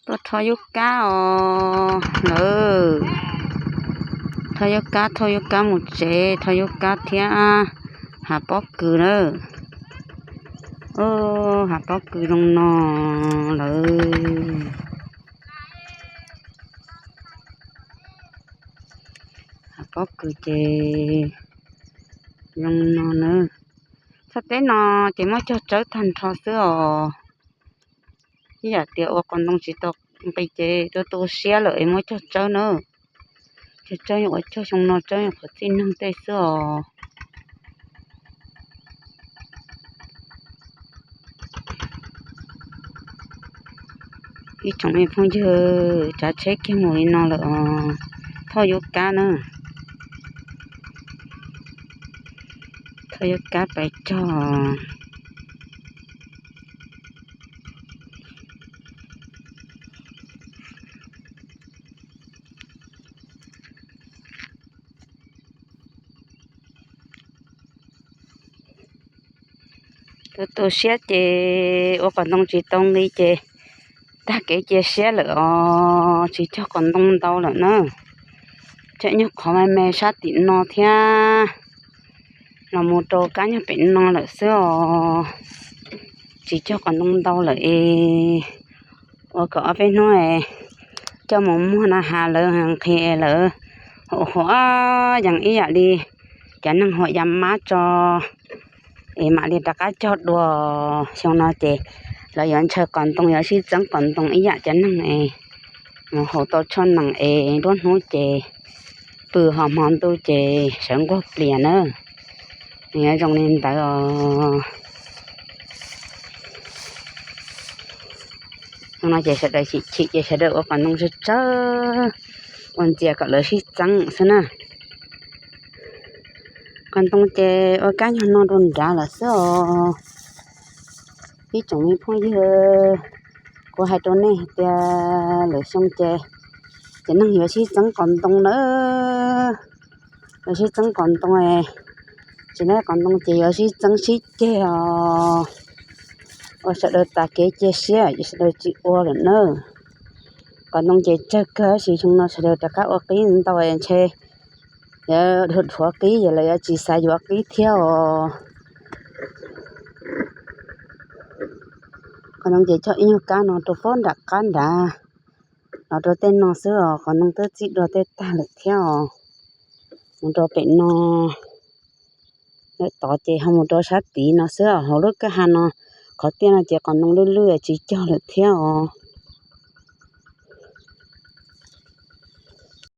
ຕົວະ ໂທໂຢກາ ເນາະ ເລີຍ ໂທໂຢກາ ໂທໂຢກາໝູເຈ ໂທໂຢກາ ທຽບຫາປອກກືເນີ ໂອ້ ຫາປອກກືລົງນໍເລີຍ ຫາປອກກືເຈ ລົງນໍເນີ ສະເຕນອ ເຈ ມວຍເຈົ້າເຈີທັນທໍເສືອ ອື ຢາກຕຽວອວກອນຕົງຈີຕົກໄປເຈ ໂຕໂຕເຊຍເລີຍ ມວຍເຈົ້າເຈີເນີ ເຈົ້າເຈີ ອວກເຈົ້າຊົງນໍ ເຈົ້າ ອວກຂໍຈີໜຶ່ງເຕເສືອ ອີ່ຈົງເອພອງເຢີ ຈາເຊກເກມູລີນອລເລີ ໂທໂຢກາເນີ ໂທໂຢກາໄປຈໍ ໂຕໂຕເຊຍເຈ ໂອ ກອນຕົງຈີຕົງລີເຈ ຕາເກເຈເຊຍເລີ ອໍ ຈີຈໍກອນຕົງເຕົາເລີເນີ ເຈຍອຍາກຂໍມາແມ່ຊາຕິນອທຽ ລາວໝູໂຕກາຍອຍາກເປັນນອເລີເສືອ ອໍ ຈີຈໍກອນຕົງເຕົາເລີເອ ໂອ ກະເອົາໄປໜ້ອຍ ເຈົ້າໝູມ່ວນອາຫານເລີ ຫາງເຄເລີ ໂອໂຫ ອາ ຍັງອີ່ຢາລີ ຈະນັ່ງຫົວຢຳມາຈໍ ເອ ມາລີຕະກາຈອດດວ ຊຽງນອເຈ ລາວຢອນເຊີກອນຕົງ ຢອນຊີເຈິງກອນຕົງ ອີ່ຢາຈະນັ່ງເອ ໂອໂຫ ໂຕຊອນນັ່ງເອ ດ້ວນຫູເຈ ປືຫອມຫອມຕູເຈ ເສີງກວກເປຍເນີ ນີ້ຈົງນິນເຕີ ນ້ອງເຈສະເດີ ຊິເຈສະເດີ ໂອ ກອນຕົງເຈີ ອອນເຈຍກະເລີຊິຈັງຊະນະ ກອນຕົງເຈ ໂອ ກາຍອນນອນດົນດາລະຊະ ພີ່ຈົງມີຜູ້ເຍ ກູໃຫ້ໂຕເນເຕຍ ເລີຊົງເຈ ຈະນັ່ງຢູ່ຊິຈັງກອນຕົງເນີ ເລີຊິຈັງກອນຕົງເອ ຊິແນກອນຕົງເຈ ເລີຊິຈັງຊິເຈ ໂອ ສະເດີຕາເກເຈເຊຍ ສະເດີຈິໂອລະເນີ ກອນຕົງເຈເຈີເກີຊິຊຸງເນາະ ສະເດີຕາກາໂອກີນຕະເວນເຊ ເດີດູດຫົວກີ ເລີຍຈີສາຍຢູ່ອາກີທຽວ ກອນຕົງເຈເຈາະອີ່ຍການອນໂຕໂຟນດັກກັນດາ ລາວໂຕເຕັ້ນນອເສືອ ກອນນົງເຕີຈິໂດເຕຕາເລີທຽວ ໂດເປັນນອ ເລີຕໍ່ເຈເຮົາໂດຊາຕີນອເສືອ ເຮົາເລີກກະຫານອ ຂໍຕຽນເຈກອນນົງເລື້ອຍໆ ຈີເຈົ້າເລີທຽວ